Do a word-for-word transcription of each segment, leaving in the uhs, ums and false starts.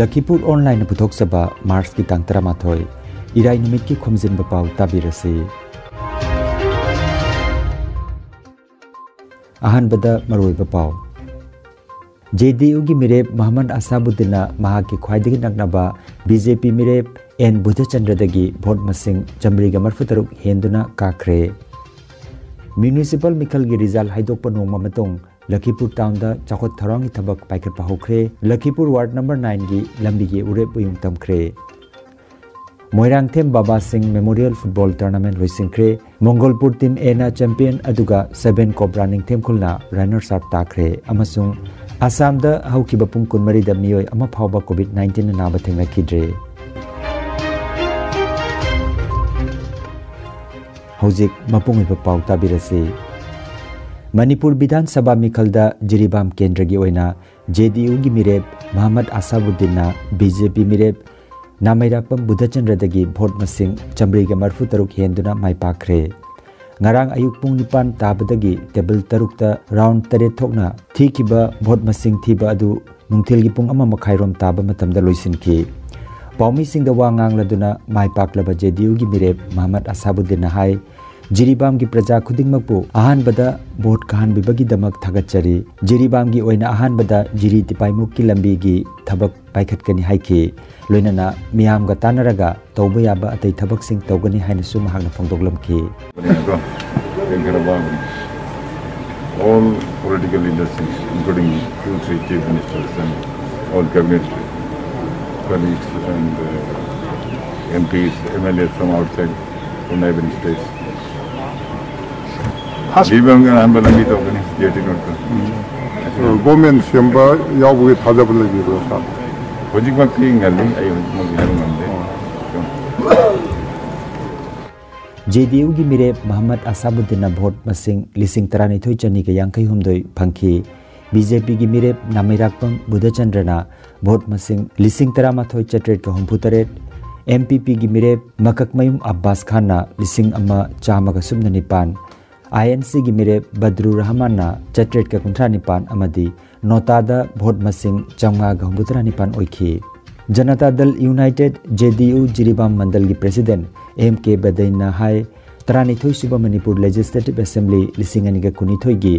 ꯂꯈꯤꯄꯨꯔ ꯑꯣꯟꯂꯥꯏꯟꯅ ꯄꯨꯊꯣꯛꯆꯕ ꯃꯥꯔꯆꯀꯤ ꯇꯥꯡ ꯇꯔꯥꯃꯥꯊꯣꯏ, ꯏꯔꯥꯏ ꯅꯨꯃꯤꯠꯀꯤ ꯈꯣꯝꯖꯤꯟꯕ ꯄꯥꯎ ꯇꯥꯕꯤꯔꯁꯤ꯫ ꯑꯍꯥꯟꯕꯗ ꯃꯔꯨꯑꯣꯏꯕ ꯄꯥꯎ꯫ ꯖꯦ ꯗꯤ ꯌꯨꯒꯤ ꯃꯤꯔꯦꯞ ꯃꯍꯃꯗ ꯑꯁꯥꯕꯨꯗꯤꯟꯅ ꯃꯍꯥꯛꯀꯤ ꯈ꯭ꯋꯥꯏꯗꯒꯤ ꯅꯛꯅꯕ ꯕꯤ ꯖꯦ ꯄꯤ ꯃꯤꯔꯦꯞ ꯑꯦꯟ ꯕꯨꯙꯆꯟꯗ꯭ꯔꯗꯒꯤ ꯚꯣꯠ ꯃꯁꯤꯡ ꯆꯥꯃꯔꯤꯒ ꯃꯔꯤꯐꯨ ꯇꯔꯨꯛ ꯍꯦꯟꯗꯨꯅ ꯀꯥꯈ꯭ꯔꯦ꯫ ꯃ꯭ꯌꯨꯅꯤꯁꯤꯄꯥꯜ ꯃꯤꯈꯜꯒꯤ ꯔꯤꯖꯜ ꯍꯥꯏꯗꯣꯛꯄ ꯅꯣꯡꯃ ꯃꯇꯨꯡ ꯂꯈꯤꯄꯨꯔ ꯇꯥꯎꯟꯗ ꯆꯥꯎꯈꯠ ꯊꯧꯔꯥꯡꯒꯤ ꯊꯕꯛ ꯄꯥꯏꯈꯠꯄ ꯍꯧꯈ꯭ꯔꯦ꯫ ꯂꯈꯤꯄꯨꯔ ꯋꯥꯔꯗ ꯅꯝꯕꯔ ꯅꯥꯏꯟꯒꯤ ꯂꯝꯕꯤꯒꯤ ꯎꯔꯦꯞ ꯎꯌꯨꯡ ꯇꯝꯈ꯭ꯔꯦ꯫ ꯃꯣꯏꯔꯥꯡꯊꯦꯝ ꯕꯥꯕꯥꯁꯤꯡ ꯃꯦꯃꯣꯔꯤꯌꯦꯜ ꯐꯨꯠꯕꯣꯜ ꯇꯣꯔꯅꯥꯃꯦꯟ ꯂꯣꯏꯁꯤꯟꯈ꯭ꯔꯦ꯫ ꯃꯣꯡꯒꯣꯜꯄꯨꯔ ꯇꯤꯝ ꯑꯦꯅ ꯆꯦꯝꯄꯤꯌꯟ ꯑꯗꯨꯒ ꯁꯕꯦꯟ ꯀꯣꯕ꯭ꯔꯥ ꯅꯤꯡꯊꯦꯝꯈꯨꯜꯅ ꯔꯅꯔꯁ ꯑꯞ ꯇꯥꯈ꯭ꯔꯦ꯫ ꯑꯃꯁꯨꯡ ꯑꯁꯥꯝꯗ ꯍꯧꯈꯤꯕ ꯄꯨꯡ ꯀꯨꯟꯃꯔꯤꯗ ꯃꯤꯑꯣꯏ ꯑꯃ ꯐꯥꯎꯕ ꯀꯣꯚꯤꯗ ꯅꯥꯏꯟꯇꯤꯟꯅ ꯅꯥꯕ ꯊꯦꯡꯅꯈꯤꯗ꯭ꯔꯦ꯫ ꯍꯧꯖꯤꯛ ꯃꯄꯨꯡ ꯑꯣꯏꯕ ꯄꯥꯎ ꯇꯥꯕꯤꯔꯁꯤ꯫ ꯃꯅꯤꯄꯨꯔ ꯕꯤꯙꯥꯟ ꯁꯚꯥ ꯃꯤꯈꯜꯗ ꯖꯤꯔꯤꯕꯥꯝ ꯀꯦꯟꯗ꯭ꯔꯒꯤ ꯑꯣꯏꯅ ꯖꯦ ꯗꯤ ꯌꯨꯒꯤ ꯃꯤꯔꯦꯞ ꯃꯍꯃꯗ ꯑꯁꯥꯕꯨꯗꯤꯟꯅ ꯕꯤ ꯖꯦ ꯄꯤ ꯃꯤꯔꯦꯞ ꯅꯥꯃꯩꯔꯥꯛꯄꯝ ꯕꯨꯙꯆꯟꯗ꯭ꯔꯗꯒꯤ ꯚꯣꯠ ꯃꯁꯤꯡ ꯆꯥꯃꯔꯤꯒ ꯃꯔꯤꯐꯨ ꯇꯔꯨꯛ ꯍꯦꯟꯗꯨꯅ ꯃꯥꯏ ꯄꯥꯛꯈ꯭ꯔꯦ꯫ ꯉꯔꯥꯡ ꯑꯌꯨꯛ ꯄꯨꯡ ꯅꯤꯄꯥꯟ ꯇꯥꯕꯗꯒꯤ ꯇꯦꯕꯜ ꯇꯔꯨꯛꯇ ꯔꯥꯎꯟ ꯇꯔꯦꯠ ꯊꯣꯛꯅ ꯊꯤꯈꯤꯕ ꯚꯣꯠ ꯃꯁꯤꯡ ꯊꯤꯕ ꯑꯗꯨ ꯅꯨꯡꯊꯤꯜꯒꯤ ꯄꯨꯡ ꯑꯃ ꯃꯈꯥꯏꯔꯣꯝ ꯇꯥꯕ ꯃꯇꯝꯗ ꯂꯣꯏꯁꯤꯟꯈꯤ꯫ ꯄꯥꯎꯃꯤꯁꯤꯡꯗ ꯋꯥ ꯉꯥꯡꯂꯗꯨꯅ ꯃꯥꯏ ꯄꯥꯛꯂꯕ ꯖꯦ ꯗꯤ ꯌꯨꯒꯤ ꯃꯤꯔꯦꯞ ꯃꯍꯃꯗ ꯑꯁꯥꯕꯨꯗꯤꯟꯅ ꯍꯥꯏ, ꯖꯤꯔꯤꯕꯥꯝꯒꯤ ꯄ꯭ꯔꯖꯥ ꯈꯨꯗꯤꯡꯃꯛꯄꯨ ꯑꯍꯥꯟꯕꯗ ꯚꯣꯠ ꯀꯥꯍꯟꯕꯤꯕꯒꯤꯗꯃꯛ ꯊꯥꯒꯠꯆꯔꯤ꯫ ꯖꯤꯔꯤꯕꯥꯝꯒꯤ ꯑꯣꯏꯅ ꯑꯍꯥꯟꯕꯗ ꯖꯤꯔꯤ ꯇꯤꯄꯥꯏꯃꯨꯛꯀꯤ ꯂꯝꯕꯤꯒꯤ ꯊꯕꯛ ꯄꯥꯏꯈꯠꯀꯅꯤ ꯍꯥꯏꯈꯤ꯫ ꯂꯣꯏꯅꯅ ꯃꯤꯌꯥꯝꯒ ꯇꯥꯟꯅꯔꯒ ꯇꯧꯕ ꯌꯥꯕ ꯑꯇꯩ ꯊꯕꯛꯁꯤꯡ ꯇꯧꯒꯅꯤ ꯍꯥꯏꯅꯁꯨ ꯃꯍꯥꯛꯅ ꯐꯣꯡꯗꯣꯛꯂꯝꯈꯤ꯫ All political industries, including two, three chief ministers and all cabinet colleagues and uh, M Ps, M L As from outside, from neighboring states. ꯖꯤꯔꯤꯕꯥꯝꯒꯤ ꯑꯍꯥꯟꯕ ꯂꯝꯕꯤ ꯇꯧꯒꯅꯤ, ꯖꯦ ꯇꯤ ꯔꯣꯗꯇ꯫ ꯒꯣꯔꯃꯦꯟ ꯁꯦꯝꯕ ꯌꯥꯎꯕꯒꯤ ꯊꯥꯖꯕ ꯂꯩꯕꯤꯕ꯭ꯔꯣ, ꯁꯥꯔ? ꯍꯧꯖꯤꯛꯃꯛꯇꯤ ꯉꯜꯂꯤ, ꯑꯩ ꯍꯧꯖꯤꯛꯃꯛꯇꯤ ꯍꯥꯏꯕ ꯉꯝꯗꯦ꯫ ꯖꯦ ꯗꯤ ꯌꯨꯒꯤ ꯃꯤꯔꯦꯞ ꯃꯍꯃꯗ ꯑꯁꯥꯕꯨꯗꯤꯟꯅ ꯚꯣꯠ ꯃꯁꯤꯡ ꯂꯤꯁꯤꯡ ꯇꯔꯥꯅꯤꯊꯣꯏ ꯆꯅꯤꯒ ꯌꯥꯡꯈꯩ ꯍꯨꯝꯗꯣꯏ ꯐꯪꯈꯤ꯫ ꯕꯤ ꯖꯦ ꯄꯤꯒꯤ ꯃꯤꯔꯦꯞ ꯅꯥꯃꯩꯔꯥꯛꯄꯝ ꯕꯨꯙꯆꯟꯗ꯭ꯔꯅ ꯚꯣꯠ ꯃꯁꯤꯡ ꯂꯤꯁꯤꯡ ꯇꯔꯥꯃꯥꯊꯣꯏ ꯆꯥꯇ꯭ꯔꯦꯠꯀ ꯍꯨꯝꯐꯨ ꯇꯔꯦꯠ, ꯑꯦꯝ ꯄꯤ ꯄꯤꯒꯤ ꯃꯤꯔꯦꯞ ꯃꯀꯛꯃꯌꯨꯝ ꯑꯕꯥꯁ ꯈꯥꯟꯅ ꯂꯤꯁꯤꯡ ꯑꯃ ꯆꯥꯝꯃꯒ ꯁꯨꯞꯅ ꯅꯤꯄꯥꯟ, ꯑꯥꯏ ꯑꯦꯟ ꯁꯤꯒꯤ ꯃꯤꯔꯦꯞ ꯕꯗ꯭ꯔꯨ ꯔꯍꯃꯥꯟꯅ ꯆꯥꯇ꯭ꯔꯦꯠꯀ ꯀꯨꯟꯊ꯭ꯔꯥ ꯅꯤꯄꯥꯟ ꯑꯃꯗꯤ ꯅꯣꯇꯥꯗ ꯚꯣꯠ ꯃꯁꯤꯡ ꯆꯥꯝꯃꯉꯥꯒ ꯍꯨꯝꯐꯨꯇꯔꯥ ꯅꯤꯄꯥꯟ ꯑꯣꯏꯈꯤ꯫ ꯖꯅꯇꯥ ꯗꯜ ꯌꯨꯅꯥꯏꯇꯦꯗ, ꯖꯦ ꯗꯤ ꯌꯨ, ꯖꯤꯔꯤꯕꯥꯝ ꯃꯟꯗꯜꯒꯤ ꯄ꯭ꯔꯦꯁꯤꯗꯦꯟꯠ ꯑꯦꯝ ꯀꯦ ꯕꯗꯩꯅ ꯍꯥꯏ, ꯇꯔꯥꯅꯤꯊꯣꯏ ꯁꯨꯕ ꯃꯅꯤꯄꯨꯔ ꯂꯦꯖꯤꯁꯂꯦꯇꯤꯚ ꯑꯦꯁꯦꯝꯕ꯭ꯂꯤ ꯂꯤꯁꯤꯡ ꯑꯅꯤꯒ ꯀꯨꯟꯅꯤꯊꯣꯏꯒꯤ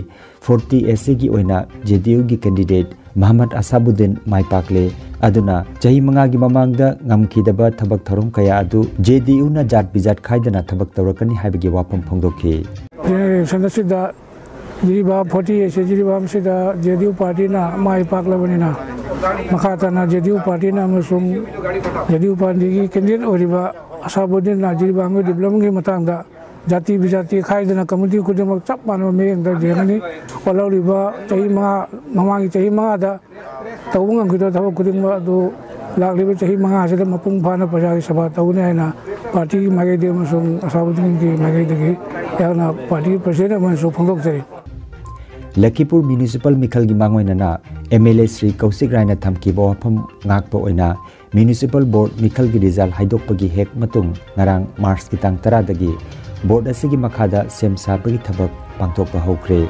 ꯐꯣꯔꯇꯤ ꯑꯦ ꯁꯤꯒꯤ ꯑꯣꯏꯅ ꯖꯦ ꯗꯤ ꯌꯨꯒꯤ ꯀꯦꯟꯗꯤꯗꯦꯠ ꯃꯍꯃꯗ ꯑꯁꯥꯕꯨꯗꯤꯟ ꯃꯥꯏ ꯄꯥꯛꯂꯦ꯫ ꯑꯗꯨꯅ ꯆꯍꯤ ꯃꯉꯥꯒꯤ ꯃꯃꯥꯡꯗ ꯉꯝꯈꯤꯗꯕ ꯊꯕꯛ ꯊꯧꯔꯝ ꯀꯌꯥ ꯑꯗꯨ ꯖꯦ ꯗꯤ ꯌꯨꯅ ꯖꯥꯠ ꯕꯤꯖꯥꯠ ꯈꯥꯏꯗꯅ ꯊꯕꯛ ꯇꯧꯔꯛꯀꯅꯤ ꯍꯥꯏꯕꯒꯤ ꯋꯥꯐꯝ ꯐꯣꯡꯗꯣꯛꯈꯤ꯫ ꯖꯦꯅꯦꯔꯦꯁꯟ ꯑꯁꯤꯗ ꯖꯤꯔꯤꯕꯥꯝ ꯐꯣꯔꯇꯤ ꯑꯦ ꯁꯤ ꯖꯤꯔꯤꯕꯥꯝꯁꯤꯗ ꯖꯦ ꯗꯤ ꯌꯨ ꯄꯥꯔꯇꯤꯅ ꯃꯥꯏ ꯄꯥꯛꯂꯕꯅꯤꯅ, ꯃꯈꯥ ꯇꯥꯅ ꯖꯦ ꯗꯤ ꯌꯨ ꯄꯥꯔꯇꯤꯅ ꯑꯃꯁꯨꯡ ꯖꯦ ꯗꯤ ꯌꯨ ꯄꯥꯔꯇꯤꯒꯤ ꯀꯦꯟꯗꯤꯗꯦꯠ ꯑꯣꯏꯔꯤꯕ ꯑꯁꯥꯕꯨꯗꯤꯟꯅ ꯖꯤꯔꯤꯕꯥꯝꯒꯤ ꯗꯤꯕ꯭ꯂꯞꯃꯦꯟꯒꯤ ꯃꯇꯥꯡꯗ ꯖꯥꯇꯤ ꯕꯤꯖꯥꯇꯤ ꯈꯥꯏꯗꯅ ꯀꯝꯃꯨꯅꯤꯇꯤ ꯈꯨꯗꯤꯡꯃꯛ ꯆꯞ ꯃꯥꯟꯅꯕ ꯃꯤꯠꯌꯦꯡꯗ ꯌꯦꯡꯒꯅꯤ꯫ ꯋꯥꯠꯍꯧꯔꯤꯕ ꯆꯍꯤ ꯃꯉꯥ, ꯃꯃꯥꯡꯒꯤ ꯆꯍꯤ ꯃꯉꯥꯗ ꯇꯧꯕ ꯉꯝꯈꯤꯗꯕ ꯊꯕꯛ ꯈꯨꯗꯤꯡꯃꯛ ꯑꯗꯨ ꯂꯥꯛꯂꯤꯕ ꯆꯍꯤ ꯃꯉꯥꯁꯤꯗ ꯃꯄꯨꯡ ꯐꯥꯅ ꯄ꯭ꯔꯖꯥꯒꯤ ꯁꯦꯕꯥ ꯇꯧꯒꯅꯤ ꯍꯥꯏꯅ ꯄꯥꯔꯇꯤꯒꯤ ꯃꯥꯏꯀꯩꯗꯒꯤ ꯑꯃꯁꯨꯡ ꯑꯁꯥꯕꯨꯗꯤꯟꯒꯤ ꯃꯥꯏꯀꯩꯗꯒꯤ ꯑꯩꯍꯥꯛꯅ ꯄꯥꯔꯇꯤꯒꯤ ꯄ꯭ꯔꯁꯤꯗꯦꯟꯠ ꯑꯃꯁꯨ ꯐꯣꯡꯗꯣꯛꯆꯔꯤ꯫ ꯂꯈꯤꯄꯨꯔ ꯃ꯭ꯌꯨꯅꯤꯁꯤꯄꯥꯜ ꯃꯤꯈꯜꯒꯤ ꯃꯥꯡꯑꯣꯏꯅꯅ M L A Sri Kaushik ꯔꯥꯏꯅ ꯊꯝꯈꯤꯕ ꯋꯥꯐꯝ ꯉꯥꯛꯄ ꯑꯣꯏꯅ ꯃ꯭ꯌꯨꯅꯤꯁꯤꯄꯥꯜ ꯕꯣꯔꯗ ꯃꯤꯈꯜꯒꯤ ꯔꯤꯖꯜ ꯍꯥꯏꯗꯣꯛꯄꯒꯤ ꯍꯦꯛ ꯃꯇꯨꯡ ꯉꯔꯥꯡ ꯃꯥꯔꯆꯀꯤ ꯇꯥꯡ ꯇꯔꯥꯗꯒꯤ ꯕꯣꯔꯗ ꯑꯁꯤꯒꯤ ꯃꯈꯥꯗ ꯁꯦꯝ ꯁꯥꯕꯒꯤ ꯊꯕꯛ ꯄꯥꯡꯊꯣꯛꯄ ꯍꯧꯈ꯭ꯔꯦ꯫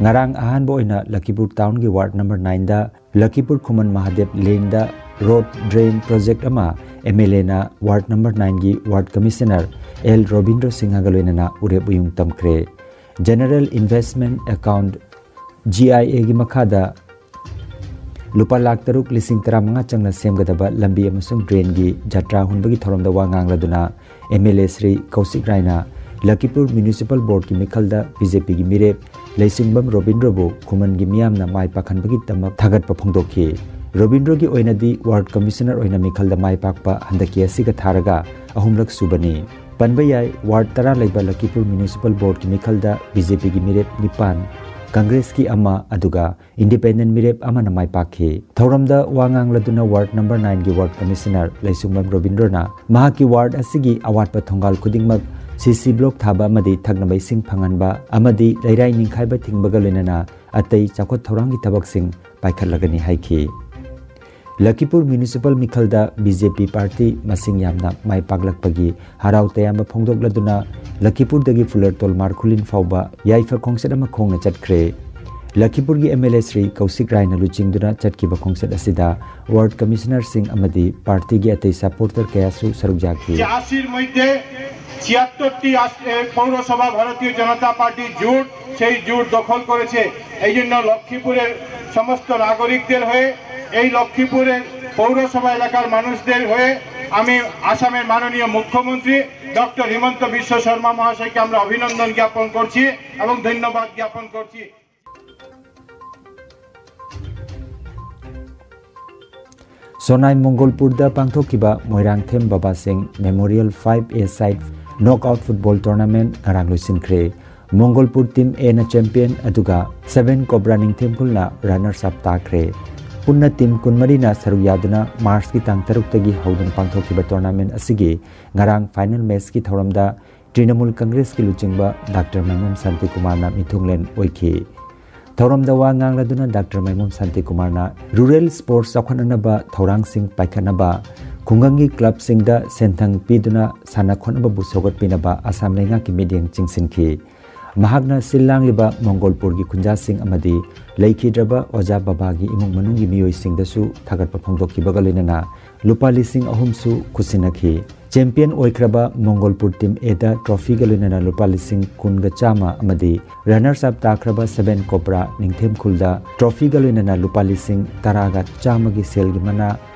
ꯉꯔꯥꯡ ꯑꯍꯥꯟꯕ ꯑꯣꯏꯅ ꯂꯈꯤꯄꯨꯔ ꯇꯥꯎꯟꯒꯤ ꯋꯥꯔꯗ ꯅꯝꯕꯔ ꯅꯥꯏꯟꯗ ꯂꯈꯤꯄꯨꯔ ꯈꯨꯃꯟ ꯃꯍꯥꯗꯦꯕ ꯂꯦꯟꯗ ꯔꯣꯗ ꯗ꯭ꯔꯦꯟ ꯄ꯭ꯔꯣꯖꯦꯛ ꯑꯃ ꯑꯦꯝ ꯑꯦꯜ ꯑꯦꯅ ꯋꯥꯔꯗ ꯅꯝꯕꯔ ꯅꯥꯏꯟꯒꯤ ꯋꯥꯔꯗ ꯀꯃꯤꯁꯅꯔ ꯑꯦꯜ ꯔꯣꯕꯤꯟꯗ꯭ꯔꯣ ꯁꯤꯡꯍꯒ ꯂꯣꯏꯅꯅ ꯎꯔꯦꯞ ꯎꯌꯨꯡ ꯇꯝꯈ꯭ꯔꯦ꯫ ꯖꯦꯅꯔꯦꯜ ꯏꯟꯚꯦꯁ꯭ꯠꯃꯦꯟꯠ ꯑꯦꯀꯥꯎꯟꯠ, ꯖꯤ ꯑꯥꯏ ꯑꯦꯒꯤ ꯃꯈꯥꯗ ꯂꯨꯄꯥ ꯂꯥꯈ ꯇꯔꯨꯛ ꯂꯤꯁꯤꯡ ꯇꯔꯥꯃꯉꯥ ꯆꯪꯅ ꯁꯦꯝꯒꯗꯕ ꯂꯝꯕꯤ ꯑꯃꯁꯨꯡ ꯗ꯭ꯔꯦꯟꯒꯤ ꯖꯇ꯭ꯔꯥ ꯍꯨꯟꯕꯒꯤ ꯊꯧꯔꯝꯗ ꯋꯥ ꯉꯥꯡꯂꯗꯨꯅ M L A Sri Kaushik ꯔꯥꯏꯅ ꯂꯈꯤꯄꯨꯔ ꯃ꯭ꯌꯨꯅꯤꯁꯤꯄꯥꯜ ꯕꯣꯔꯗꯀꯤ ꯃꯤꯈꯜꯗ ꯕꯤ ꯖꯦ ꯄꯤꯒꯤ ꯃꯤꯔꯦꯞ ꯂꯩꯁꯤꯡꯕꯝ ꯔꯣꯕꯤꯟꯗ꯭ꯔꯕꯨ ꯈꯨꯃꯟꯒꯤ ꯃꯤꯌꯥꯝꯅ ꯃꯥꯏ ꯄꯥꯛꯍꯟꯕꯒꯤꯗꯃꯛ ꯊꯥꯒꯠꯄ ꯐꯣꯡꯗꯣꯛꯈꯤ꯫ ꯔꯣꯕꯤꯟꯗ꯭ꯔꯣꯒꯤ ꯑꯣꯏꯅꯗꯤ ꯋꯥꯔꯗ ꯀꯃꯤꯁꯅꯔ ꯑꯣꯏꯅ ꯃꯤꯈꯜꯗ ꯃꯥꯏ ꯄꯥꯛꯄ ꯍꯟꯗꯛꯀꯤ ꯑꯁꯤꯒ ꯊꯥꯔꯒ ꯑꯍꯨꯝꯂꯛ ꯁꯨꯕꯅꯤ꯫ ꯄꯟꯕ ꯌꯥꯏ, ꯋꯥꯔꯗ ꯇꯔꯥ ꯂꯩꯕ ꯂꯈꯤꯄꯨꯔ ꯃ꯭ꯌꯨꯅꯤꯁꯤꯄꯥꯜ ꯕꯣꯔꯗꯀꯤ ꯃꯤꯈꯜꯗ ꯕꯤ ꯖꯦ ꯄꯤꯒꯤ ꯃꯤꯔꯦꯞ ꯅꯤꯄꯥꯟ, ꯀꯪꯒ꯭ꯔꯦꯁꯀꯤ ꯑꯃ, ꯑꯗꯨꯒ ꯏꯟꯗꯤꯄꯦꯟꯗꯦꯟꯠ ꯃꯤꯔꯦꯞ ꯑꯃꯅ ꯃꯥꯏ ꯄꯥꯛꯈꯤ꯫ ꯊꯧꯔꯝꯗ ꯋꯥ ꯉꯥꯡꯂꯗꯨꯅ ꯋꯥꯔꯗ ꯅꯝꯕꯔ ꯅꯥꯏꯟꯒꯤ ꯋꯥꯔꯗ ꯀꯃꯤꯁꯅꯔ ꯂꯩꯁꯨꯡꯕꯝ ꯔꯣꯕꯤꯟꯗ꯭ꯔꯣꯅ ꯃꯍꯥꯛꯀꯤ ꯋꯥꯔꯗ ꯑꯁꯤꯒꯤ ꯑꯋꯥꯠꯄ ꯊꯣꯡꯒꯥꯜ ꯈꯨꯗꯤꯡꯃꯛ ꯁꯤ ꯁꯤ ꯕ꯭ꯂꯣꯛ ꯊꯥꯕ ꯑꯃꯗꯤ ꯊꯛꯅꯕ ꯏꯁꯤꯡ ꯐꯪꯍꯟꯕ ꯑꯃꯗꯤ ꯂꯩꯔꯥꯏ ꯅꯤꯡꯈꯥꯏꯕ ꯊꯤꯡꯕꯒ ꯂꯣꯏꯅꯅ ꯑꯇꯩ ꯆꯥꯎꯈꯠ ꯊꯧꯔꯥꯡꯒꯤ ꯊꯕꯛꯁꯤꯡ ꯄꯥꯏꯈꯠꯂꯒꯅꯤ ꯍꯥꯏꯈꯤ꯫ ꯂꯈꯤꯄꯨꯔ ꯃ꯭ꯌꯨꯅꯤꯁꯤꯄꯥꯜ ꯃꯤꯈꯜꯗ ꯕꯤ ꯖꯦ ꯄꯤ ꯄꯥꯔꯇꯤ ꯃꯁꯤꯡ ꯌꯥꯝꯅ ꯃꯥꯏ ꯄꯥꯛꯂꯛꯄꯒꯤ ꯍꯔꯥꯎ ꯇꯌꯥꯝꯕ ꯐꯣꯡꯗꯣꯛꯂꯗꯨꯅ ꯂꯈꯤꯄꯨꯔꯗꯒꯤ ꯐꯨꯂꯔꯇꯣꯜ ꯃꯥꯔꯈꯨꯂꯤꯟ ꯐꯥꯎꯕ ꯌꯥꯏꯐ ꯈꯣꯡꯆꯠ ꯑꯃ ꯈꯣꯡꯅ ꯆꯠꯈ꯭ꯔꯦ꯫ ꯂꯈꯤꯄꯨꯔꯒꯤ M L A Sri Kaushik ꯔꯥꯏꯅ ꯂꯨꯆꯤꯡꯗꯨꯅ ꯆꯠꯈꯤꯕ ꯈꯣꯡꯆꯠ ꯑꯁꯤꯗ ꯋꯥꯔꯗ ꯀꯃꯤꯁꯅꯔꯁꯤꯡ ꯑꯃꯗꯤ ꯄꯥꯔꯇꯤꯒꯤ ꯑꯇꯩ ꯁꯄꯣꯔꯇꯔ ꯀꯌꯥꯁꯨ ꯁꯔꯨꯛ ꯌꯥꯈꯤ꯫ যে আশির মধ্যে ছিয়াত্তরটি আস-, এ, পৌরসভা ভারতীয় জনতা পার্টি জোট, সেই জোট দখল করেছে। এই জন্য লক্ষ্মীপুরের সমস্ত নাগরিকদের হয়ে, এই লক্ষ্মীপুরের পৌরসভা এলাকার মানুষদের হয়ে আমি আসামের মাননীয় মুখ্যমন্ত্রী ডক্টর হিমন্ত বিশ্ব শর্মা মহাশয়কে আমরা অভিনন্দন জ্ঞাপন করছি এবং ধন্যবাদ জ্ঞাপন করছি। ꯁꯣꯅꯥꯏ ꯃꯣꯡꯒꯣꯜꯄꯨꯔꯗ ꯄꯥꯡꯊꯣꯛꯈꯤꯕ ꯃꯣꯏꯔꯥꯡꯊꯦꯝ ꯕꯕꯥꯁꯤꯡ ꯃꯦꯃꯣꯔꯤꯌꯦꯜ ꯐꯥꯏꯚ ꯑꯦ ꯁꯥꯏꯠ ꯅꯣꯛꯑꯥꯎꯠ ꯐꯨꯠꯕꯣꯜ ꯇꯣꯔꯅꯥꯃꯦꯟꯠ ꯉꯔꯥꯡ ꯂꯣꯏꯁꯤꯟꯈ꯭ꯔꯦ꯫ ꯃꯣꯡꯒꯣꯜꯄꯨꯔ ꯇꯤꯝ ꯑꯦꯅ ꯆꯦꯝꯄꯤꯌꯟ, ꯑꯗꯨꯒ ꯁꯚꯦꯟ ꯀꯣꯕ꯭ꯔꯥ ꯅꯤꯡꯊꯦꯝꯈꯨꯜꯅ ꯔꯅꯔꯁ ꯑꯞ ꯇꯥꯈ꯭ꯔꯦ꯫ ꯄꯨꯟꯅ ꯇꯤꯝ ꯀꯨꯟꯃꯔꯤꯅ ꯁꯔꯨꯛ ꯌꯥꯗꯨꯅ ꯃꯥꯔꯆꯀꯤ ꯇꯥꯡ ꯇꯔꯨꯛꯇꯒꯤ ꯍꯧꯗꯨꯅ ꯄꯥꯡꯊꯣꯛꯈꯤꯕ ꯇꯣꯔꯅꯥꯃꯦꯟꯠ ꯑꯁꯤꯒꯤ ꯉꯔꯥꯡ ꯐꯥꯏꯅꯦꯜ ꯃꯦꯆꯀꯤ ꯊꯧꯔꯝꯗ ꯇ꯭ꯔꯤꯅꯃꯨꯜ ꯀꯪꯒ꯭ꯔꯦꯁꯀꯤ ꯂꯨꯆꯤꯡꯕ ꯗꯥꯛꯇꯔ ꯃꯥꯏꯉꯝ ꯁꯥꯟꯇꯤꯀꯨꯃꯥꯔꯅ ꯃꯤꯊꯨꯡꯂꯦꯟ ꯑꯣꯏꯈꯤ꯫ ꯊꯧꯔꯝꯗ ꯋꯥ ꯉꯥꯡꯂꯗꯨꯅ ꯗꯥꯛꯇꯔ ꯃꯥꯏꯉꯝ ꯁꯥꯟꯇꯤꯀꯨꯃꯥꯔꯅ ꯔꯨꯔꯦꯜ ꯁ꯭ꯄꯣꯔꯠꯁ ꯆꯥꯎꯈꯠꯅꯅꯕ ꯊꯧꯔꯥꯡꯁꯤꯡ ꯄꯥꯏꯈꯠꯅꯕ, ꯈꯨꯡꯒꯪꯒꯤ ꯀ꯭ꯂꯕꯁꯤꯡꯗ ꯁꯦꯟꯊꯪ ꯄꯤꯗꯨꯅ ꯁꯥꯟꯅ ꯈꯣꯠꯅꯕꯕꯨ ꯁꯧꯒꯠꯄꯤꯅꯕ ꯑꯁꯥꯝ ꯂꯩꯉꯥꯛꯀꯤ ꯃꯤꯠꯌꯦꯡ ꯆꯤꯡꯁꯤꯟꯈꯤ꯫ ꯃꯍꯥꯛꯅ ꯁꯤꯜ ꯂꯥꯡꯂꯤꯕ ꯃꯣꯡꯒꯣꯜꯄꯨꯔꯒꯤ ꯈꯨꯟꯖꯥꯁꯤꯡ ꯑꯃꯗꯤ ꯂꯩꯈꯤꯗ꯭ꯔꯕ ꯑꯣꯖꯥ ꯕꯕꯥꯒꯤ ꯏꯃꯨꯡ ꯃꯅꯨꯡꯒꯤ ꯃꯤꯑꯣꯏꯁꯤꯡꯗꯁꯨ ꯊꯥꯒꯠꯄ ꯐꯣꯡꯗꯣꯛꯈꯤꯕꯒ ꯂꯣꯏꯅꯅ ꯂꯨꯄꯥ ꯂꯤꯁꯤꯡ ꯑꯍꯨꯝꯁꯨ ꯈꯨꯠꯁꯤꯟꯅꯈꯤ꯫ ꯆꯦꯝꯄꯤꯌꯟ ꯑꯣꯏꯈ꯭ꯔꯕ ꯃꯣꯡꯒꯣꯜꯄꯨꯔ ꯇꯤꯝ ꯑꯦꯗ ꯇ꯭ꯔꯣꯐꯤꯒ ꯂꯣꯏꯅꯅ ꯂꯨꯄꯥ ꯂꯤꯁꯤꯡ ꯀꯨꯟꯒ ꯆꯥꯝꯃ ꯑꯃꯗꯤ ꯔꯅꯔꯁ ꯑꯞ ꯇꯥꯈ꯭ꯔꯕ ꯁꯚꯦꯟ ꯀꯣꯕ꯭ꯔꯥ ꯅꯤꯡꯊꯦꯝꯈꯨꯜꯗ ꯇ꯭ꯔꯣꯐꯤꯒ ꯂꯣꯏꯅꯅ ꯂꯨꯄꯥ ꯂꯤꯁꯤꯡ ꯇꯔꯥꯒ ꯆꯥꯝꯃꯒꯤ ꯁꯦꯜꯒꯤ ꯃꯅꯥ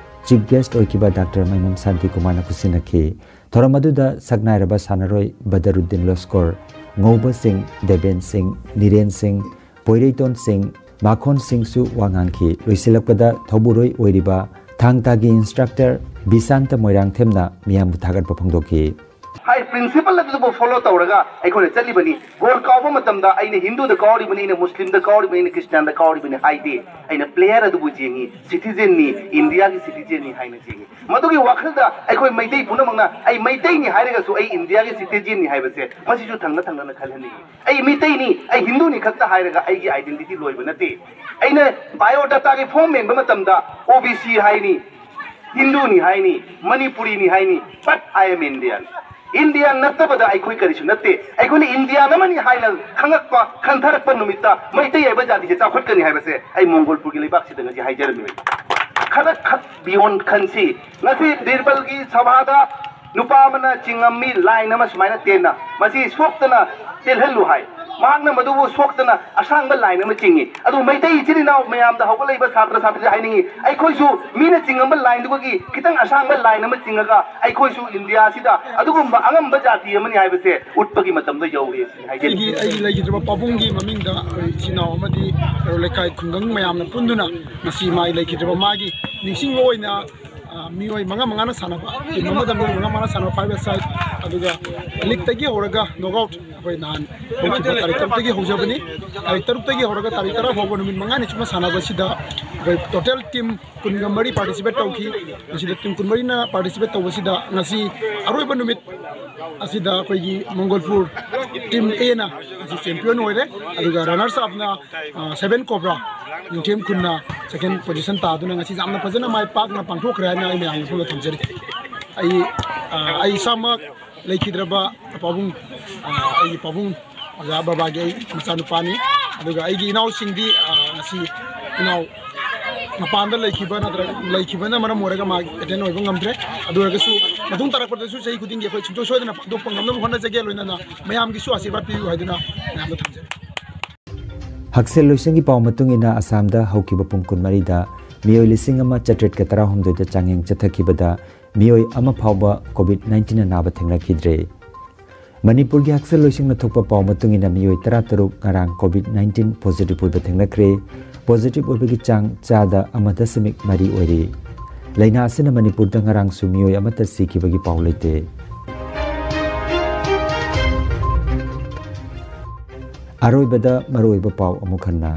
ꯆꯤꯐ ꯒꯦꯁ꯭ꯠ ꯑꯣꯏꯈꯤꯕ ꯗꯥꯛꯇꯔ ꯃꯥꯏꯉꯝ ꯁꯥꯟꯇꯤꯀꯨꯃꯥꯔꯅ ꯈꯨꯠꯁꯤꯟꯅꯈꯤ꯫ ꯊꯧꯔꯝ ꯑꯗꯨꯗ ꯁꯛꯅꯥꯏꯔꯕ ꯁꯥꯟꯅꯔꯣꯏ ꯕꯗꯔꯨꯗꯤꯟ ꯂꯣꯁꯀꯣꯔ, ꯉꯧꯕ ꯁꯤꯡ, ꯗꯦꯕꯦꯟ ꯁꯤꯡ, ꯅꯤꯔꯦꯟ ꯁꯤꯡ, ꯄꯣꯏꯔꯩꯇꯣꯟ ꯁꯤꯡ, ꯃꯥꯈꯣꯟ ꯁꯤꯡꯁꯨ ꯋꯥ ꯉꯥꯡꯈꯤ꯫ ꯂꯣꯏꯁꯤꯜꯂꯛꯄꯗ ꯊꯧꯕꯨꯔꯣꯏ ꯑꯣꯏꯔꯤꯕ ꯊꯥꯡ ꯇꯥꯒꯤ ꯏꯟꯁꯇ꯭ꯔꯛꯇꯔ ꯕꯤꯁꯥꯟꯇ ꯃꯣꯏꯔꯥꯡꯊꯦꯝꯅ ꯃꯤꯌꯥꯝꯕꯨ ꯊꯥꯒꯠꯄ ꯐꯣꯡꯗꯣꯛꯈꯤ꯫ ꯍꯥꯏ ꯄ꯭ꯔꯤꯟꯁꯤꯄꯜ ꯑꯗꯨꯕꯨ ꯐꯣꯂꯣ ꯇꯧꯔꯒ ꯑꯩꯈꯣꯏꯅ ꯆꯠꯂꯤꯕꯅꯤ꯫ ꯒꯣꯜ ꯀꯥꯎꯕ ꯃꯇꯝꯗ ꯑꯩꯅ ꯍꯤꯟꯗꯨꯗ ꯀꯥꯎꯔꯤꯕꯅꯤ, ꯑꯩꯅ ꯃꯨꯁꯂꯤꯝꯗ ꯀꯥꯎꯔꯤꯕꯅꯤ, ꯑꯩꯅ ꯈ꯭ꯔꯤꯁꯇꯤꯌꯥꯟꯗ ꯀꯥꯎꯔꯤꯕꯅꯤ ꯍꯥꯏꯗꯦ꯫ ꯑꯩꯅ ꯄ꯭ꯂꯦꯌꯔ ꯑꯗꯨꯕꯨ ꯌꯦꯡꯉꯤ, ꯁꯤꯇꯤꯖꯦꯟꯅꯤ, ꯏꯟꯗꯤꯌꯥꯒꯤ ꯁꯤꯇꯤꯖꯦꯟꯅꯤ ꯍꯥꯏꯅ ꯌꯦꯡꯉꯤ꯫ ꯃꯗꯨꯒꯤ ꯋꯥꯈꯜꯗ ꯑꯩꯈꯣꯏ ꯃꯩꯇꯩ ꯄꯨꯝꯅꯃꯛꯅ ꯑꯩ ꯃꯩꯇꯩꯅꯤ ꯍꯥꯏꯔꯒꯁꯨ, ꯑꯩ ꯏꯟꯗꯤꯌꯥꯒꯤ ꯁꯤꯇꯤꯖꯦꯟꯅꯤ ꯍꯥꯏꯕꯁꯦ ꯃꯁꯤꯁꯨ ꯊꯪꯅ ꯊꯪꯅꯅ ꯈꯜꯍꯟꯅꯤꯡꯉꯤ꯫ ꯑꯩ ꯃꯤꯇꯩꯅꯤ, ꯑꯩ ꯍꯤꯟꯗꯨꯅꯤ ꯈꯛꯇ ꯍꯥꯏꯔꯒ ꯑꯩꯒꯤ ꯑꯥꯏꯗꯦꯟꯇꯤꯇꯤ ꯂꯣꯏꯕ ꯅꯠꯇꯦ꯫ ꯑꯩꯅ ꯕꯥꯏꯑꯣꯗꯥꯇꯥꯒꯤ ꯐꯣꯔꯝ ꯃꯦꯟꯕ ꯃꯇꯝꯗ ꯑꯣ ꯕꯤ ꯁꯤ ꯍꯥꯏꯅꯤ, ꯍꯤꯟꯗꯨꯅꯤ ꯍꯥꯏꯅꯤ, ꯃꯅꯤꯄꯨꯔꯤꯅꯤ ꯍꯥꯏꯅꯤ, but I am Indian꯫ India ꯅꯠꯇꯕꯗ ꯑꯩꯈꯣꯏ ꯀꯔꯤꯁꯨ ꯅꯠꯇꯦ꯫ ꯑꯩꯈꯣꯏꯅ ꯏꯟꯗꯤꯌꯥꯟ ꯑꯃꯅꯤ ꯍꯥꯏꯅ ꯈꯪꯉꯛꯄ, ꯈꯟꯊꯔꯛꯄ ꯅꯨꯃꯤꯠꯇ ꯃꯩꯇꯩ ꯍꯥꯏꯕ ꯖꯥꯇꯤꯁꯦ ꯆꯥꯎꯈꯠꯀꯅꯤ ꯍꯥꯏꯕꯁꯦ ꯑꯩ ꯃꯣꯡꯒꯣꯜꯄꯨꯔꯒꯤ ꯂꯩꯕꯥꯛꯁꯤꯗ ꯉꯁꯤ ꯍꯥꯏꯖꯔꯝꯃꯤ꯫ ꯈꯔ ꯈꯛ ꯕꯤꯌꯣꯟ ꯈꯟꯁꯤ꯫ ꯉꯁꯤ ꯕꯤꯔꯕꯜꯒꯤ ꯁꯚꯥꯗ ꯅꯨꯄꯥ ꯑꯃꯅ ꯆꯤꯡꯉꯝꯃꯤ ꯂꯥꯏꯟ ꯑꯃ ꯁꯨꯃꯥꯏꯅ ꯇꯦꯟꯅ, ꯃꯁꯤ ꯁꯣꯛꯇꯅ ꯇꯦꯜꯍꯜꯂꯨ ꯍꯥꯏ꯫ ꯃꯍꯥꯛꯅ ꯃꯗꯨꯕꯨ ꯁꯣꯛꯇꯅ ꯑꯁꯥꯡꯕ ꯂꯥꯏꯟ ꯑꯃ ꯆꯤꯡꯉꯤ꯫ ꯑꯗꯨ ꯃꯩꯇꯩ ꯏꯆꯤꯜ ꯏꯅꯥꯎ ꯃꯌꯥꯝꯗ, ꯍꯧꯒꯠꯂꯛꯏꯕ ꯁꯥꯇ꯭ꯔ ꯁꯥꯇ꯭ꯔꯤꯗ ꯍꯥꯏꯅꯤꯡꯉꯤ, ꯑꯩꯈꯣꯏꯁꯨ ꯃꯤꯅ ꯆꯤꯡꯉꯝꯕ ꯂꯥꯏꯟꯗꯨꯒꯤ ꯈꯤꯇꯪ ꯑꯁꯥꯡꯕ ꯂꯥꯏꯟ ꯑꯃ ꯆꯤꯡꯉꯒ ꯑꯩꯈꯣꯏꯁꯨ ꯏꯟꯗꯤꯌꯥꯁꯤꯗ ꯑꯗꯨꯒꯨꯝꯕ ꯑꯉꯝꯕ ꯖꯥꯇꯤ ꯑꯃꯅꯤ ꯍꯥꯏꯕꯁꯦ ꯎꯠꯄꯒꯤ ꯃꯇꯝꯗꯣ ꯌꯧꯔꯦ ꯁꯤꯅꯤ ꯍꯥꯏꯖꯅꯤꯡꯉꯤ꯫ ꯑꯩꯒꯤ ꯑꯩꯒꯤ ꯂꯩꯈꯤꯗ꯭ꯔꯕ ꯄꯥꯕꯨꯡꯒꯤ ꯃꯃꯤꯡꯗ ꯑꯩꯈꯣꯏ ꯏꯆꯤꯜ ꯏꯅꯥꯎ ꯑꯃꯗꯤ ꯂꯩꯀꯥꯏ ꯈꯨꯡꯒꯪ ꯃꯌꯥꯝꯅ ꯄꯨꯟꯗꯨꯅ ꯉꯁꯤ ꯃꯥꯒꯤ ꯂꯩꯈꯤꯗ꯭ꯔꯕ ꯃꯥꯒꯤ ꯅꯤꯡꯁꯤꯡꯕ ꯑꯣꯏꯅ ꯑ, ꯃꯤꯑꯣꯏ ꯃꯉꯥ ꯃꯉꯥꯅ ꯁꯥꯟꯅꯕ, ꯇꯤꯝ ꯑꯃꯗ ꯃꯤꯑꯣꯏ ꯃꯉꯥ ꯃꯉꯥꯅ ꯁꯥꯟꯅꯕ ꯐꯥꯏꯚ ꯑꯦ ꯁꯥꯏꯠ, ꯑꯗꯨꯒ ꯂꯤꯛꯇꯒꯤ ꯍꯧꯔꯒ ꯅꯣꯛ ꯑꯥꯎꯠ ꯑꯩꯈꯣꯏ ꯅꯍꯥꯟ ꯍꯧꯈꯤꯕ ꯇꯥꯔꯤꯛ ꯇꯔꯨꯛꯇꯒꯤ ꯍꯧꯖꯕꯅꯤ꯫ ꯇꯥꯔꯤꯛ ꯇꯔꯨꯛꯇꯒꯤ ꯍꯧꯔꯒ ꯇꯥꯔꯤꯛ ꯇꯔꯥ ꯐꯥꯎꯕ ꯅꯨꯃꯤꯠ ꯃꯉꯥꯅꯤ ꯆꯨꯞꯅ ꯁꯥꯟꯅꯕꯁꯤꯗ ꯑꯩꯈꯣꯏ ꯇꯣꯇꯦꯜ ꯇꯤꯝ ꯀꯨꯟꯒ ꯃꯔꯤ ꯄꯥꯔꯇꯤꯁꯤꯄꯦꯠ ꯇꯧꯈꯤ꯫ ꯃꯁꯤꯗ ꯇꯤꯝ ꯀꯨꯟꯃꯔꯤꯅ ꯄꯥꯔꯇꯤꯁꯤꯄꯦꯠ ꯇꯧꯕꯁꯤꯗ ꯉꯁꯤ ꯑꯔꯣꯏꯕ ꯅꯨꯃꯤꯠ ꯑꯁꯤꯗ ꯑꯩꯈꯣꯏꯒꯤ ꯃꯣꯡꯒꯣꯜꯄꯨꯔ ꯇꯤꯝ ꯑꯦꯅ ꯉꯁꯤ ꯆꯦꯝꯄꯤꯌꯟ ꯑꯣꯏꯔꯦ꯫ ꯑꯗꯨꯒ ꯔꯅꯔꯁ ꯑꯞꯅ ꯁꯚꯦꯟ ꯀꯣꯕ꯭ꯔꯥ ꯅꯤꯡꯊꯦꯝ ꯈꯨꯟꯅ ꯁꯦꯀꯦꯟ ꯄꯣꯖꯤꯁꯟ ꯇꯥꯗꯨꯅ ꯉꯁꯤ ꯌꯥꯝꯅ ꯐꯖꯅ ꯃꯥꯏ ꯄꯥꯛꯅ ꯄꯥꯡꯊꯣꯛꯈ꯭ꯔꯦ ꯍꯥꯏꯅ ꯑꯩ ꯃꯌꯥꯝꯒꯤ ꯃꯐꯝꯗ ꯊꯝꯖꯔꯤ꯫ ꯑꯩ ꯑ, ꯑꯩ ꯏꯁꯥꯃꯛ ꯂꯩꯈꯤꯗ꯭ꯔꯕ ꯄꯥꯕꯨꯡ, ꯑ, ꯑꯩꯒꯤ ꯄꯥꯕꯨꯡ ꯑꯣꯖꯥ ꯕꯕꯥꯒꯤ ꯑꯩ ꯃꯆꯥꯅꯨꯄꯥꯅꯤ꯫ ꯑꯗꯨꯒ ꯑꯩꯒꯤ ꯏꯅꯥꯎꯁꯤꯡꯗꯤ ꯑ, ꯉꯁꯤ ꯏꯅꯥꯎ ꯃꯄꯥꯟꯗ ꯂꯩꯈꯤꯕ ꯅꯠꯇ꯭ꯔꯒ ꯂꯩꯈꯤꯕꯅ ꯃꯔꯝ ꯑꯣꯏꯔꯒ ꯃꯥ ꯑꯦꯇꯦꯟ ꯑꯣꯏꯕ ꯉꯝꯗ꯭ꯔꯦ꯫ ꯑꯗꯨ ꯑꯣꯏꯔꯒꯁꯨ ꯃꯇꯨꯡ ꯇꯥꯔꯛꯄꯗꯁꯨ ꯆꯍꯤ ꯈꯨꯗꯤꯡꯒꯤ ꯑꯩꯈꯣꯏ ꯁꯨꯡꯁꯣꯏ ꯁꯣꯏꯗꯅ ꯄꯥꯡꯊꯣꯛꯄ ꯉꯝꯅꯕ ꯍꯣꯠꯅꯖꯒꯦ꯫ ꯂꯣꯏꯅꯅ ꯃꯌꯥꯝꯒꯤꯁꯨ ꯑꯁꯤꯔꯕꯥꯗ ꯄꯤꯕꯤꯌꯨ ꯍꯥꯏꯗꯨꯅ ꯃꯌꯥꯝꯗ ꯊꯝꯖꯔꯤ꯫ ꯍꯛꯁꯦꯜ ꯂꯣꯏꯁꯪꯒꯤ ꯄꯥꯎ ꯃꯇꯨꯡ ꯏꯟꯅ ꯑꯁꯥꯝꯗ ꯍꯧꯈꯤꯕ ꯄꯨꯡ ꯀꯨꯟꯃꯔꯤꯗ ꯃꯤꯑꯣꯏ ꯂꯤꯁꯤꯡ ꯑꯃ ꯆꯥꯇ꯭ꯔꯦꯠꯀ ꯇꯔꯥꯍꯨꯝꯗꯣꯏꯗ ꯆꯥꯡꯌꯦꯡ ꯆꯠꯊꯈꯤꯕꯗ ꯃꯤꯑꯣꯏ ꯑꯃ ꯐꯥꯎꯕ ꯀꯣꯚꯤꯗ ꯅꯥꯏꯟꯇꯤꯟ ꯑꯅꯥꯕ ꯊꯦꯡꯅꯈꯤꯗ꯭ꯔꯦ꯫ ꯃꯅꯤꯄꯨꯔꯒꯤ ꯍꯛꯁꯦꯜ ꯂꯣꯏꯁꯪꯅ ꯊꯣꯛꯄ ꯄꯥꯎ ꯃꯇꯨꯡ ꯏꯟꯅ ꯃꯤꯑꯣꯏ ꯇꯔꯥꯇꯔꯨꯛ ꯉꯔꯥꯡ ꯀꯣꯚꯤꯗ ꯅꯥꯏꯟꯇꯤꯟ ꯄꯣꯖꯤꯇꯤꯚ ꯑꯣꯏꯕ ꯊꯦꯡꯅꯈ꯭ꯔꯦ꯫ ꯄꯣꯖꯤꯇꯤꯚ ꯑꯣꯏꯕꯒꯤ ꯆꯥꯡ ꯆꯥꯗ ꯑꯃ ꯗꯁꯃꯤꯛ ꯃꯔꯤ ꯑꯣꯏꯔꯤ꯫ ꯂꯥꯏꯅꯥ ꯑꯁꯤꯅ ꯃꯅꯤꯄꯨꯔꯗ ꯉꯔꯥꯡꯁꯨ ꯃꯤꯑꯣꯏ ꯑꯃꯠꯇ ꯁꯤꯈꯤꯕꯒꯤ ꯄꯥꯎ ꯂꯩꯇꯦ꯫ ꯑꯔꯣꯏꯕꯗ ꯃꯔꯨꯑꯣꯏꯕ ꯄꯥꯎ ꯑꯃꯨꯛ ꯍꯟꯅ꯫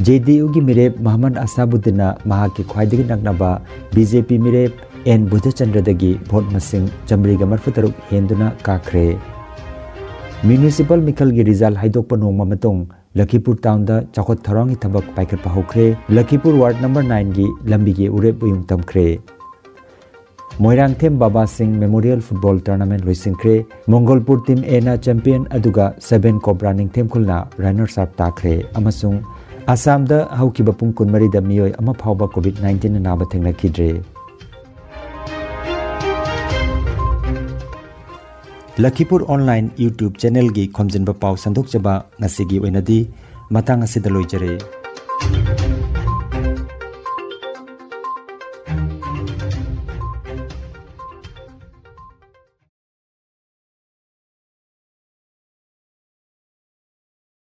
ꯖꯦꯗꯤꯌꯨꯒꯤ ꯃꯤꯔꯦꯞ ꯃꯍꯃꯗ ꯑꯁꯥꯕꯨꯗꯤꯟꯅ ꯃꯍꯥꯛꯀꯤ ꯈ꯭ꯋꯥꯏꯗꯒꯤ ꯅꯛꯅꯕ ꯕꯤꯖꯦꯄꯤ ꯃꯤꯔꯦꯞ ꯑꯦꯟ ꯕꯨꯙꯆꯟꯗ꯭ꯔꯗꯒꯤ ꯚꯣꯠ ꯃꯁꯤꯡ ꯆꯥꯃꯔꯤꯒ ꯃꯔꯤꯐꯨꯇꯔꯨꯛ ꯍꯦꯟꯗꯨꯅ ꯀꯥꯈ꯭ꯔꯦ꯫ ꯃ꯭ꯌꯨꯅꯤꯁꯤꯄꯥꯜ ꯃꯤꯈꯜꯒꯤ ꯔꯤꯖꯜ ꯍꯥꯏꯗꯣꯛꯄ ꯅꯣꯡꯃ ꯃꯇꯨꯡ ꯂꯈꯤꯄꯨꯔ ꯇꯥꯎꯟꯗ ꯆꯥꯎꯈꯠ ꯊꯧꯔꯥꯡꯒꯤ ꯊꯕꯛ ꯄꯥꯏꯈꯠꯄ ꯍꯧꯈ꯭ꯔꯦ꯫ ꯂꯈꯤꯄꯨꯔ ꯋꯥꯔꯗ ꯅꯝꯕꯔ ꯅꯥꯏꯟꯒꯤ ꯂꯝꯕꯤꯒꯤ ꯎꯔꯦꯞ ꯎꯌꯨꯡ ꯇꯝꯈ꯭ꯔꯦ꯫ ꯃꯣꯏꯔꯥꯡꯊꯦꯝ ꯕꯥꯕꯥ ꯁꯤꯡ ꯃꯦꯃꯣꯔꯤꯌꯦꯜ ꯐꯨꯠꯕꯣꯜ ꯇꯣꯔꯅꯥꯃꯦꯟ ꯂꯣꯏꯁꯤꯟꯈ꯭ꯔꯦ꯫ ꯃꯣꯡꯒꯣꯜꯄꯨꯔ ꯇꯤꯝ ꯑꯦꯅ ꯆꯦꯝꯄꯤꯌꯟ ꯑꯗꯨꯒ ꯁꯕꯦꯟ ꯀꯣꯕ꯭ꯔꯥ ꯅꯤꯡꯊꯦꯝꯈꯨꯜꯅ ꯔꯅꯔꯁ ꯑꯞ ꯇꯥꯈ꯭ꯔꯦ꯫ ꯑꯃꯁꯨꯡ ꯑꯁꯥꯝꯗ ꯍꯧꯈꯤꯕ ꯄꯨꯡ ꯀꯨꯟꯃꯔꯤꯗ ꯃꯤꯑꯣꯏ ꯑꯃ ꯐꯥꯎꯕ ꯀꯣꯚꯤꯗ ꯅꯥꯏꯟꯇꯤꯟꯅ ꯅꯥꯕ ꯊꯦꯡꯅꯈꯤꯗ꯭ꯔꯦ꯫ ꯂꯈꯤꯄꯨꯔ ꯑꯣꯟꯂꯥꯏꯟ YouTube ꯆꯦꯅꯦꯜꯒꯤ ꯈꯣꯝꯖꯤꯟꯕ ꯄꯥꯎ ꯁꯟꯗꯣꯛꯆꯕ ꯉꯁꯤꯒꯤ ꯑꯣꯏꯅꯗꯤ ꯃꯇꯥꯡ ꯑꯁꯤꯗ ꯂꯣꯏꯖꯔꯦ꯫